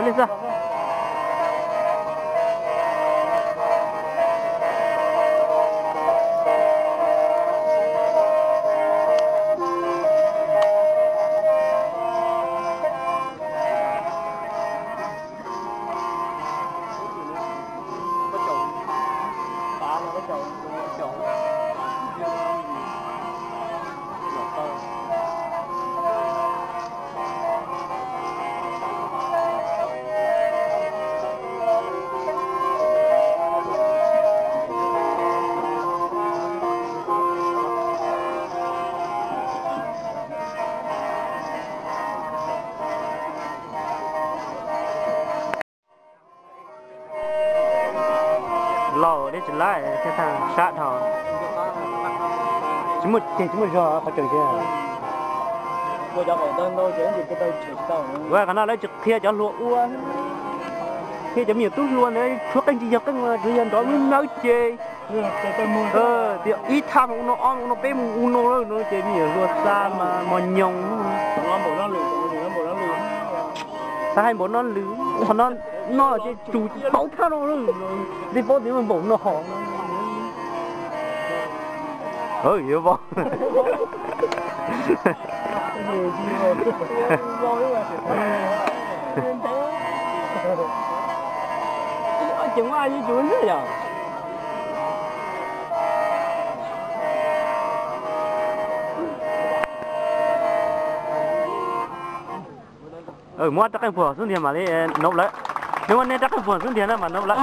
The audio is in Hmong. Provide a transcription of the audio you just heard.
Li xwb. Laus deb tsis laib thiab, sab dhau. Tsis muaj ceg tsis muaj zog qhov tseem tiag. Qhov no lawv tsis qhia cov hluas ua, qhia cov me nyuam tub hluas ntawd tshuav qeej tsis yog qeej, tsuas yog nrov nawb nawb ces. Tias ib thaj mus ua no, ob mus ua no, peb mus ua no lawm no ces me nyuam hluas xa mas mos nyoos. Xav hais npaum no lwm, qhov no no ces tsum tsis paub thaj no lawm. Tej paub tias npaum no hos. Yuav vau. Muab rab qeej puag xub ntiag mam li nop lawm. Nws muab nej rab qeej puag xub ntiag na mas nop lawm.